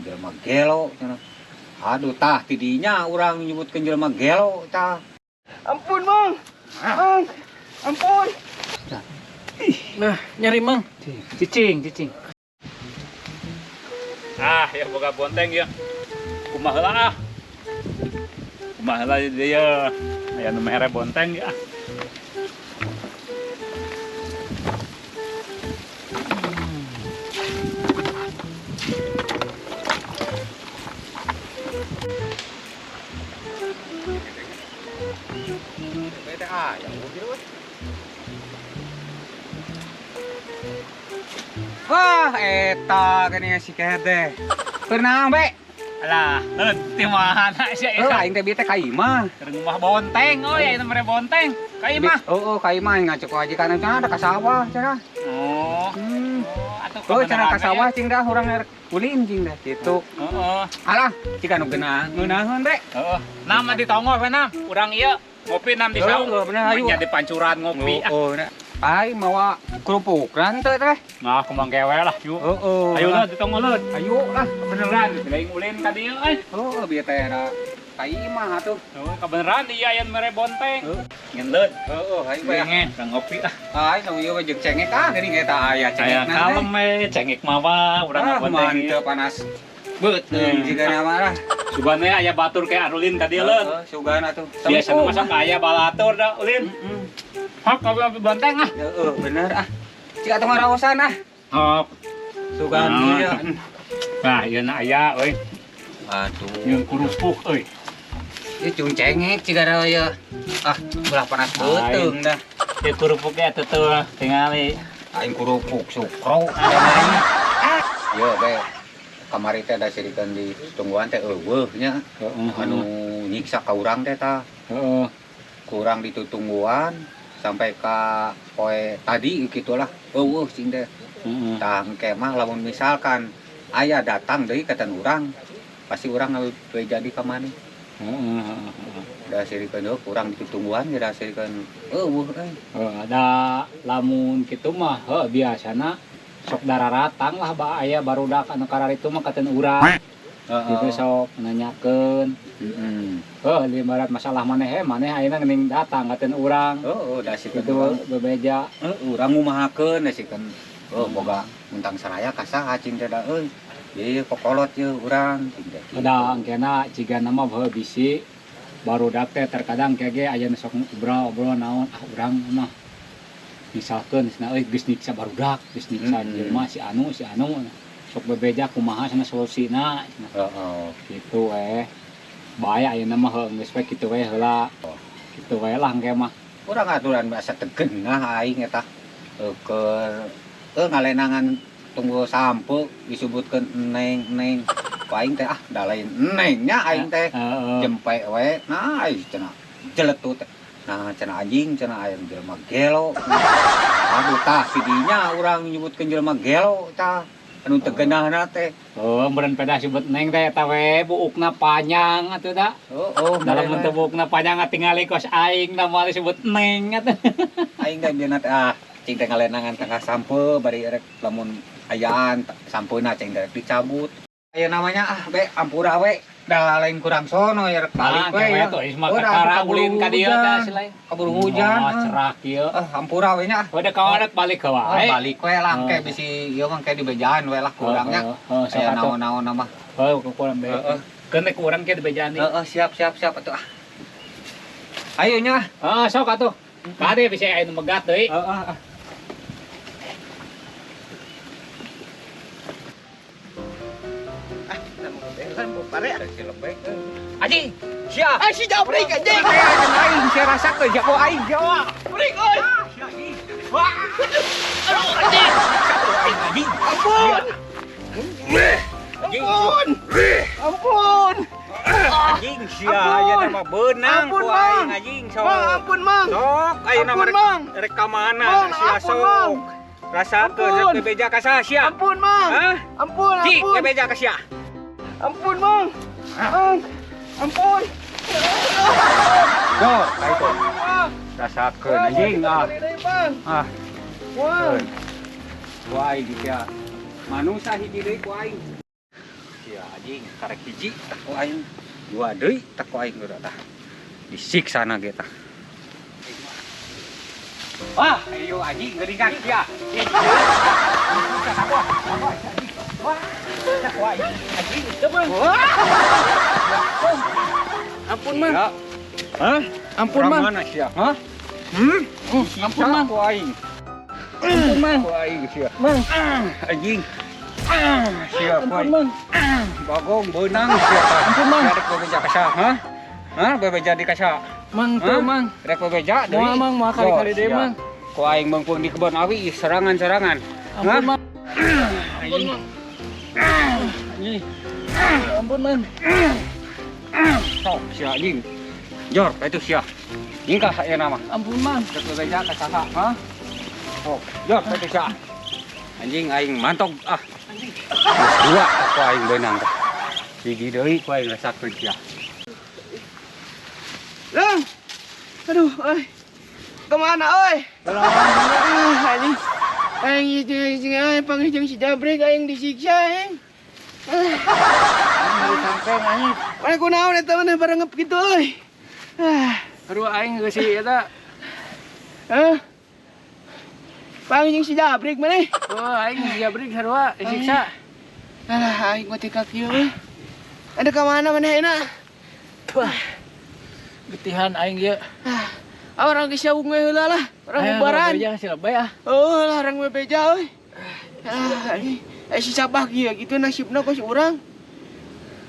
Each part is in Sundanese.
Jelema gelo cenah. Aduh, tah tidinya urang nyebutkeun jelema gelo tah. Ampun, Mang. Mang. Ampun. Nah, nyari, Mang. Cicing, cicing. Ah, ya boga bonteng ya. Kumaha heula ah. Kumaha heula dia. Aya nu mere bonteng ya. Bete ah, ya gitu. Wah, eta geuning si kehed teh. Keur naon, Be? Alah, ti mana sia? Heuh, aing teh bieu teh ka imah. Keur ngumah bonteng, oh ya, mere bonteng. Ka imah. Oh, ka imah ngacuk aja kana cenah ada ka sawah cenah. Oh. Hmm. Oh, atuh Oh, cenah ka kebeneran sawah ya. cing dah urang rek ulin cing dah kitu. Heeh. Alah, cika nu geunah ngeunaheun, Be. Heeh. Nama di tonggoh we nam. Urang ieu ngopi nam di saung. Heeh, bener, ayo. Nya di pancuran ngopi ah. Oh, nah. Aing mawa kerupuk teu teh. Nah, kumaha kewe lah, yuk. Heeh. Ayo lah di tonggoh leut. Ayo lah. Kebeneran lain ulin ka dieu euy. Oh, bieu teh da ka imah atuh. Oh, kebeneran iya aya mere bonteng. Heeh. Ngen leut. Heeh, ayo we. Ngen, urang ngopi ah. Aing nu ieu we jeung cengek ah geuning eta aya Aya cengekna teh. kalem we, cengek mawa urang Ah, bonteng. mantep panas. Beuteung jiga nama lah. Sugan we aya batur kayak arulin ka dieu leut. Heeh, sugan atuh. Biasa mah sok aya balatur da ulin. Heeh. Hok ngopi bonteng ah. Heeh, bener ah. Cik atuh ngaraosan ah. Hok. Sugan Ah. ieu. Nah, ieu na aya euy. Aduh. Jeung kerupuk euy. Ieu cung cengek ciga da ieu. Ah, belah panas beuteung dah. Ieu kerupuk ge atuh tuh tingali. Aing kerupuk sukro. Ah, ieu be kamari teh da sirikeun di tungguan teh euweuh nya. Heeh. Anu nyiksa ka urang teh tah. Heeh. Kurang ditutungguan sampai ka poe tadi gitulah euweuh cing teh. Heeh. Tah engke mah lamun misalkan aya datang deui ka urang pasti urang we jadi ka maneh. Heeh. Da sirikeun heuh kurang ditutungguan ge da sirikeun euweuh euy. Heuh, ada lamun kitu mah heuh biasana sok dararatang lah ba aya barudak anu kararitu mah katen urang. Gitu sok nanyakeun. Heeh. Heuh, ibarat masalah maneh he, maneh ayeuna geuning datang katen urang. Heeh, da sirikeun Gitu bebeja. heuh urang ngumahakeun da sirikeun heuh boga untang saraya ka saha cing teh da euy. Ieu kokolot ieu urang cing teh. Ada engkena jigana mah heuh bisi barudak teh terkadang kege aya nu sok ngobrol-obrol naon ah urang mah misalkeun cenah euy geus nyiksa barudak, geus nyiksa jelema si anu si anu sok bebeja kumaha cenah solusina cenah. Heeh. Gitu we. Bahaya ayeuna mah heuh geus we kitu we heula. Kitu we lah engke mah. Urang aturan asa teu geunah aing eta keur ngalenangan tunggu sampe disebutkeun neng neng. Ku aing teh ah da lain neng nya aing teh. Heeh. Jempe we nah aing cenah jeletut teh. Nah cenah anjing cenah aya jelema gelo. Aduh, tah tidinya urang nyebutkeun jelema gelo tah anu teu geunahna teh. Oh, meureun pedah sebut neng teh eta we buukna panjang atuh da. Oh, Dalam bentuk buukna panjang tingali kos aing da moal disebut neng atuh. Aing teh bieuna teh ah cing teh ngalenangan tengah sampe bari rek lamun ayaan sampeuna cing teh rek dicabut. Aya namanya ah be ampura we da lain kurang sono ya rek balik we ya. Tuh mah Oh, dah, kakara kaburu ulin ka dieu hujan. teh si lain. Kaburu hujan. Oh, ah. cerah kieu. Ah ampura we nya ah. Udah kawan rek balik ke Ah, wae. balik we lah engke Oh. bisi ieu mah engke dibejaan we lah kurangnya. Heeh, sok Aya atuh. naon-naon mah. Heuh, kurang be. Heeh. Keun teh ku urang kieu dibejaan deui. Heeh, siap siap siap atuh ah. Ayo nya. Heeh, sok atuh. Kade bisa aya nu megat deui. Heeh. Ah. Pare. Si lebek. Anjing, sia. Ah, si jabrik anjing. Aing sia rasakeun sia ku aing sia. Brik euy. Wah. Aduh anjing. Anjing. Ampun. Ampun. Ampun. Anjing sia aya nama beunang Ampun, ku Mang. aing anjing sok. Mang, ampun, Mang. Sok ayeuna Ampun, mah Mang. rek ka mana Mang, sia ampun, sok. Mang. Rasakeun Ampun. rek bebeja ka saha sia. Ampun, Mang. Hah? Ampun, Cik, ampun. bebeja ka sia. Ampun, Mang. Mang. Ampun. Sok, ka itu. Ah, Rasakeun anjing ah. Bang. Ah, Wah. ku aing sia. Manusa hiji deui ku aing. Sia anjing karek hiji tah ku aing. Dua deui tah ku aing geura tah. Disiksa na ge tah. Wah, ayo anjing geuningan sia. Wah, anjing. Ampun, Mang. Hah? Ampun, Mang. Mana sia? Hah? Ampun, Mang. Ku aing. Ampun, Mang. Ku aing sia. Mang. Anjing. Sia ku Ampun, aing. Mang. Bagong beunang sia. Ampun, Mang. Rek bebeja ka saha? Hah? Hah, bebeja di ka saha? Mang tuh, Mang. Rek bebeja deui. Moal, Mang, moal kali-kali deui, Sia. Mang. Ku aing meungpeung di kebon awi serangan-serangan. Ampun, Mang. Anjing. Anjing. Ampun, Mang. Sok sia anjing. Jor, itu sia. Nyingkah ayeuna mah. Ampun, Mang. Rek bebeja ka saha? Hah? Sok, jor itu sia. Anjing aing mantog ah. Geus dua ku aing beunang tah. Hiji deui ku aing rasakeun sia. Lang. Aduh, oi. Kemana, oi? Ah, anjing. Aing itu aing panggil si Jabrek aing disiksa aing. Cangkeng anjing. Mana kunaon eta mana barengep gitu euy. Ah, Aduh aing geus si eta. hah? Panggil si Jabrek mana? Oh, aing si Jabrik sarua disiksa. Alah, aing mah teh kaki euy. Ada ka mana maneh enak? Wah. Getihan aing ieu. Ah, orang geus saung we heula lah, orang bubaran. Ayo si lebay ah. Oh, lah orang bebeja euy. Ah, anjing. Eh si Sabah kieu gitu nasibna kos urang.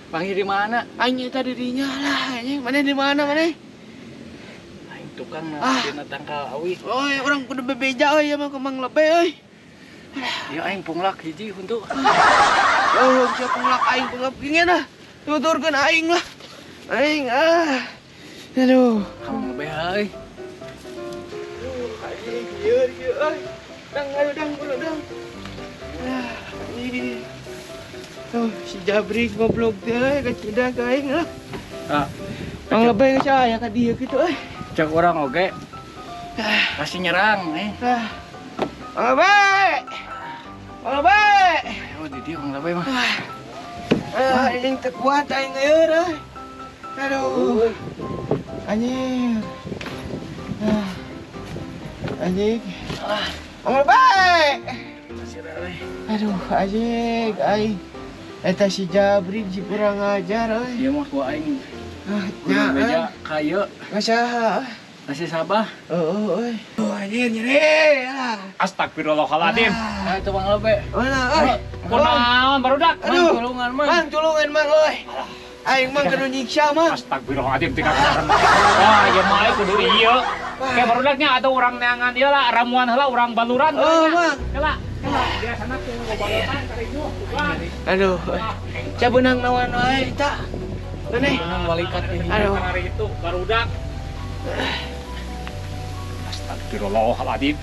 Panggil di mana? Aing eta di dinya lah anjing. Maneh di mana maneh? Aing tukang Ah. dina tangkal awi. Oi, orang kudu bebeja euy ya mah ke Mang Lebe euy. Ya aing punglak hiji huntu. Oh, bisa punglak aing punglak gini lah. Tuturkeun aing lah. Aing ah. Aduh. Kamu lebay euy. Aduh, anjing ieu ieu euy. Dang ayo dang buru dang. Ah, anjing. Tuh, si Jabrik goblok teh euy kacida ka aing lah. Ah, Mang Lebe geus aya ka dieu kitu euy. cek urang oge. Pasti nyerang eh. Ah. Mang Lebe. Mang Lebe. Ayo di dieu Mang Lebay mah. Ah, anjing teu kuat aing euy. Euy. Aduh. Anjing. Ah. Anjing. Ah. Mang Lebe. Aduh, anjing, aing. Eta si Jabrik si kurang ajar euy. Ieu mah ku aing Ah, kudu nya, beja ka ieu Ngasaha. nasi Sabah. Oh, euy. Oh, anjing nyeri. Ah. Astagfirullahaladzim. Ah, itu Mang Lebe. Mana euy? Kunaon barudak? Mang Aduh. tulungan Mang. Mang tulungan Mang euy. Aing mang kudu nyiksa Mang. Astagfirullahaladzim tinggal. Wah, ieu mah aing kudu ieu. Kayak barudaknya atau urang neangan ieu lah, ramuan heula urang baluran. Oh, Mang. Heula. Biasana ku baluran karinyuh. Aduh, cabeunang nawan wae eta. Maneh? Menang walikat ini. Aduh. Hari itu barudak. Astagfirullahaladzim.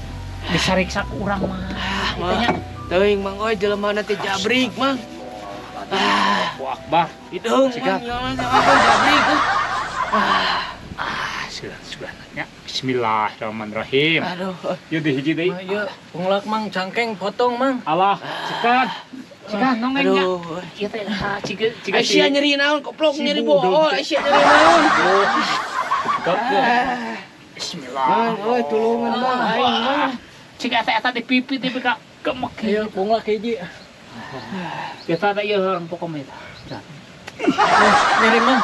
Disariksa ku urang mah. Ah, Mang. Teuing Mang euy jelema teh jabrik Mang. Ah, Allahu Akbar. hideung Siap. Mang jelema teh apa jabrik. Ah, sudah sudah nanya. Bismillahirrahmanirrahim. Aduh. Yeuh di hiji deui. Mang ieu punglak Mang cangkeng potong Mang. Alah, cikan. Cikan nongeng nya. Aduh. Ieu teh ah, ciga ciga Aisyah nyeri naon koplok si nyeri budeg bohol teh. Aisyah nyeri naon. Ah. Bismillah. Mang euy tulungan Mang aing Mang. Ciga eta eta di pipi di ka gemek. Ieu punglak hiji. Eta teh ieu orang pokok mah eta. Nyeri Mang.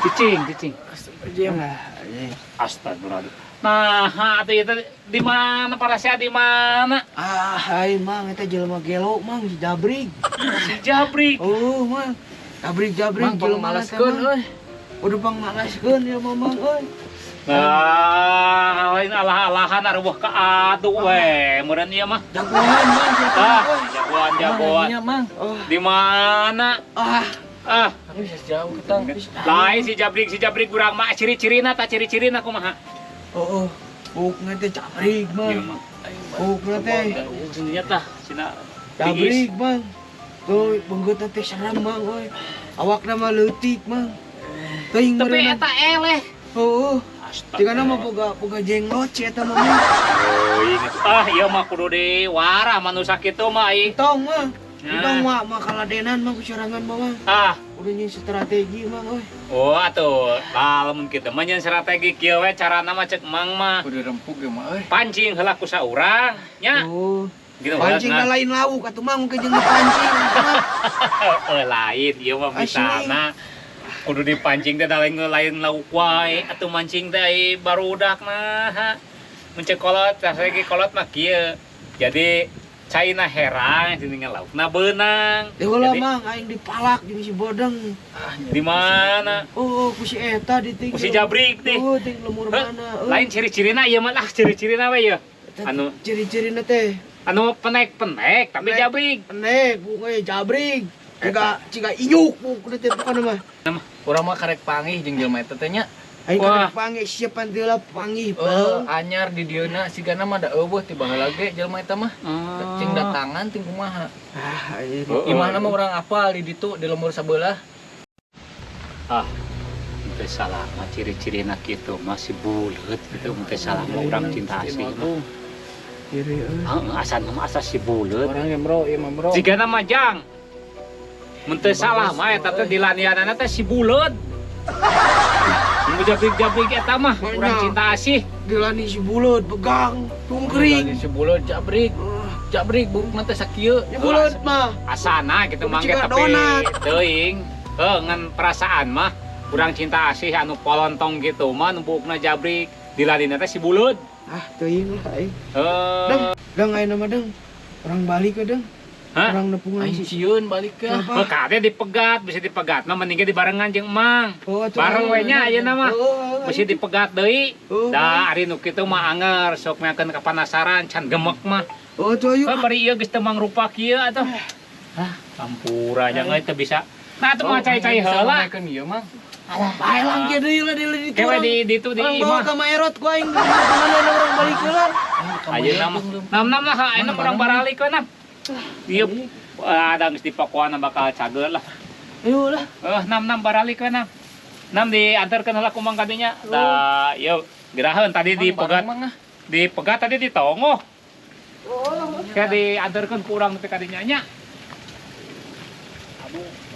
Cicing, cicing. Astagfirullahaladzim. Astagfirullahaladzim. Nah, atuh ieu teh di mana para sia di mana? Ah, aing Mang eta jelema gelo Mang si Jabrik. Si Jabrik. Oh, Mang. Jabrik-jabrik Mang jelema teh, pangmalaskeun Mang. euy. Udah pangmalaskeun ya Mang euy. Nah, lain alah-alahan arwah ka atuh we, meureun ieu mah. Jagoan Mang si eta Ah, euy. jagoan jagoan. Mang, Mang. Oh, Di mana? ah, Ah, Tapi bisa jauh ketang. lain si Jabrik urang mah ciri-cirina ta ciri-cirina kumaha? oh, oh. Bukna teh jabrik Ieu Mang. mah. Bukna teh Sininya tah, sina jabrik Mang. Tuh, benggeutna teh serem Mang euy. Awakna mah leutik Mang. Teuing Tapi meureunna. eta eleh. Oh, oh. Jigana mah boga boga jenglot si eta mah. Mang. Oh, inget. Ah, ieu mah kudu di warah manusia kitu mah aing. Tong Mang. Bang mah mah kaladenan mah ku sorangan mah. Ah, Udah nyeun strategi mah euy. Oh atuh, lah lamun kitu mah nyeun strategi kieu we carana mah cek Mang mah. Kudu rempug ge mah euy. Pancing heula ku saurang nya. Oh. Gitu Pancing heula. lain lauk atuh mang ke jeung pancing. Eh lain ieu mah misalna kudu dipancing teh da lain lain lauk wae atuh mancing teh ai barudak mah. Mun cek kolot, strategi kolot mah kieu. Jadi caina herang jenengan laukna beunang. Dewa lah Jadi, mang aing dipalak jeung si Bodeng. di mana? Oh, ku si eta di ting. Ku si Jabrik teh. Oh, ting lemur Heh, mana. Lain ciri-cirina ieu mah lah ciri-cirina we ieu. Anu ciri-cirina teh anu penek-penek tapi Penek. jabrik. penek bukan jabrik. Ciga ciga inyuk bukan teh bukan mah. Urang mah karek panggih jeung jelema eta teh nya. Aing Wah. karek panggih siapa teh lah panggih. Eh, anyar di dieuna sigana mah da eueuh ti baheula ge jelema eta mah. Cing datangan ting kumaha. Ah, aing. Oh, Imahna mah urang apal di ditu di lembur sabelah. Ah, teu salah mah ciri-cirina kitu masih buleut gitu mun teu salah mah urang cinta asih mah. Ciri euy. Heeh, asa mah asa si buleut. Orang yang bro, ieu mah bro. Jigana mah jang. Mun teu salah mah eta teh dilanianana teh si buleut. Mun jabrik-jabrik eta mah urang cinta asih. Dilani si buleut begang, tungkring. Di sebulan jabrik, jabrik bukna teh sakieu. Ya buleut mah. Asana gitu mangke Ciga tapi donat. teuing heuh ngan perasaan mah urang cinta asih anu polontong gitu mah nu buukna jabrik diladina teh si buleut. Ah, teuing lah aing. Heuh. Deng, deng ayeuna mah deng. Urang balik ke deng. Hah? Urang nepungan Aing si sieun balik ka. Kenapa? Heuh kade dipegat, bisa dipegat mah mending ge dibarengan jeung Emang. Oh, atuh. Bareng we nya ayeuna mah. Oh, oh, Mesti dipegat deui. Oh, Da ari nu kitu mah anger sok meakeun kapanasaran can gemek mah. Oh, atuh ayo. Heuh bari ieu geus teu mangrupa kieu atuh. Hah, ampura jangan teu bisa. Nah atuh mah cai-cai heula. Meunkeun ieu mah. Bae lang kieu deui lah di ditu. Kewe di ditu di Urang bawa imah. ka Maerot ku aing. Mana urang balik heula. Ayeuna mah. Nam-nam lah ayeuna urang baralik we nam. Ieu ada geus dipakuan bakal cager lah. Ayo lah. Nam-nam baralik we nam. Nam diantarkeun heula ku Mang kadinya. Da ieu geraheun tadi dipegat dipegat tadi ditongoh. Kayak diantarkeun ku urang teh kadinya nya. Aduh.